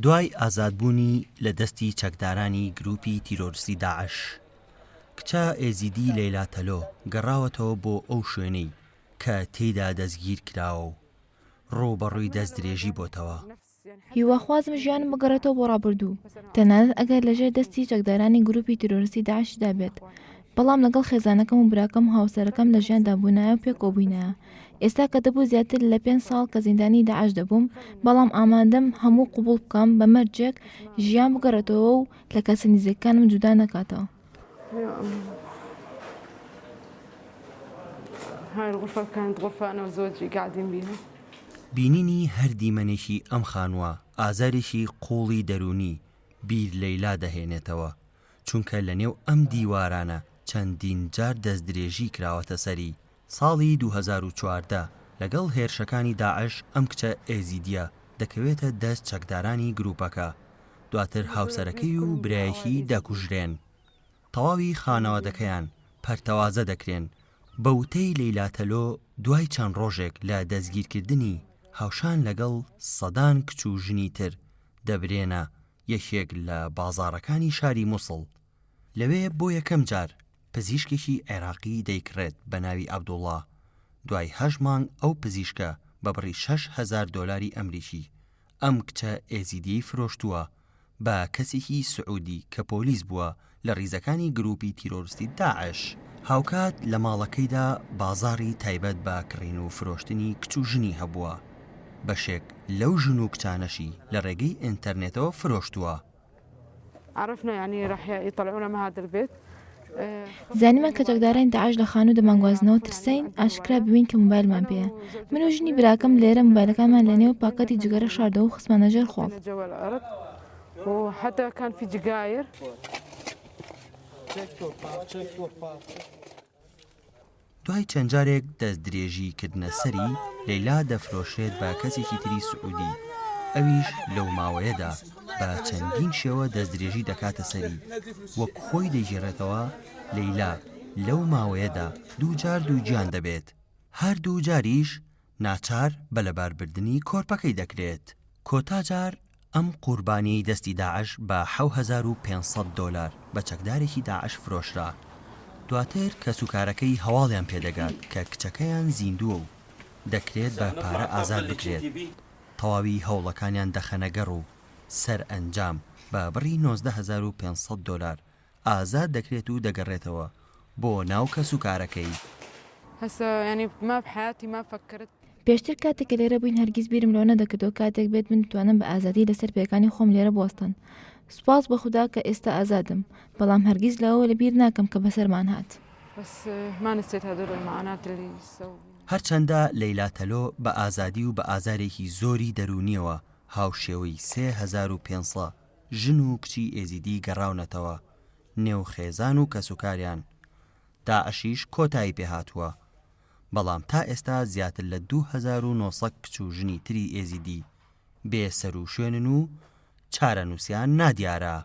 دوای ئازادبوونی لە دەستی چەکدارانی گروپی تیرۆرستی داعش، کچە ئێزیدی لەیلا تەلۆ گەڕاوەتەوە بۆ ئەو شوێنەی کە تێیدا دەستگیرکراوە و ڕووبەڕووی دەستدرێژی بۆتەوە. هیواخوازم ژیانم بگەڕێتەوە بۆ ڕابردوو، تەنانەت ئەگەر لەژێر دەستی چەکدارانی گروپی تیرۆرستی داعشیشدا بێت، بەڵام لەگەڵ خێزانەکەم و براکەم و هاوسەرەکەم لە ژیاندا بوونایە و پێکەوە بووینایە. ئێستا کە دەبوو زیاتر لە پێنج ساڵ کە زیندانی داعش دەبووم، بەڵام ئامادەم هەموو قبوڵ بکەم بە مەرجێک ژیان بگەڕێتەوە و لە کەسە نزیکەکانم جودا نەکاتەوە. بینینی هەر دیمەنێکی ئەم خانووە ئازارێکی قووڵی دەروونی بیر لەیلا دەهێنێتەوە، چونکە لەنێو ئەم دیوارانە چەندین جار دەستدرێژی کراوەتە سەری، ساڵی 2014 لەگەڵ هێرشەکانی داعش ئەم کچە ئێزیدییە دەکەوێتە دەست چەکدارانی گرووپەکە، دواتر هاوسەرەکەی و برایەکی دەکوژرێن. تەواوی خانەوادەکەیان پەرتەوازە دەکرێن، بە وتەی لەیلا تەلۆ دوای چەند ڕۆژێک لە دەستگیرکردنی هاوشان لەگەڵ سەدان کچ و ژنی تر دەبرێنە یەکێک لە بازاڕەکانی شاری موسڵ، لەوێ بۆ یەکەم جار پزیشکێکی عێراقی دەیکڕێت بە ناوی عەبدوڵا، دوای هەشت مانگ ئەو پزیشکە بە بڕی 6000 دۆلاری ئەمریکی ئەم کچە ئێزیدیەی فرۆشتووە بە کەسێکی سعودی کە پۆلیس بووە لە ڕیزەکانی گروپی تیرۆرستی داعش. هاوکات لە ماڵەکەیدا بازاڕی تایبەت بە کڕین و فرۆشتنی کچ و ژنی هەبووە، بەشێک لەو ژن و کچانەشی لە ڕێگەی ئینتەرنێتەوە فرۆشتووە. زانیمان کە چەکدارانی داعش لە خانوو دەمانگوازنەوە ترساین ئاشکرا ببین کە مۆبایلمان پێیە. من و ژنی براکەم لێرە مۆبایلەکانمان لەنێو پاکەتی جگەرە شاردەوە و خستمانە ژێر خۆڵ. دوای چەند جارێک دەستدرێژی کردنە سەری، لەیلا دەفرۆشرێت بە کەسێکی تری سعودی، ئەویش لەو ماوەیەدا بە چەندین شێوە دەستدرێژی دەکاتە سەری، وەک خۆی دەیگێڕێتەوە لەیلا لەو ماوەیەدا دووجار دووگیان دەبێت، هەردوو جاریش ناچار بە لەباربردنی کۆرپەکەی دەکرێت. کۆتا جار ئەم قوربانیەی دەستی داعش بە 7500 دۆلار بە چەکدارێکی داعش فرۆشرا. دواتر کەسوکارەکەی هەواڵیان پێدەگات کە کچەکەیان زیندووە و دەکرێت بە پارە ئازاد بکرێت. تەواوی هەوڵەکانیان دەخەنەگەڕ و سەرئەنجام بە بڕی 19500 دۆلار ئازاد دەکرێت و دەگەڕێتەوە بۆ ناو کەسوکارەکەی. پێشتر کاتێک کە لێرە بووین هەرگیز بیرم لەوە نەدەکردەوە کاتێک بێت من بتوانم بە ئازادی لەسەر پێیەکانی خۆم لێرە بوەستن. سوپاس بۆ خودا کە ئێستا ئازادم، بەڵام هەرگیز لەوە لەبیر ناکەم کە بەسەرمان هات. هەرچەندە لەیلا تەلۆ بە ئازادی و بە ئازارێکی زۆری دەروونییەوە هاوشێوەی 3500 ژن و کچی ئێزیدی گەڕاونەتەوە نێو خێزان و کەسوکاریان، داعشیش کۆتایی پێهاتووە، بەڵام تا ئێستا زیاتر لە 2900 کچ و ژنی تری ئێزیدی بێ سەروشوێنن و چارەنووسیان نادیارە.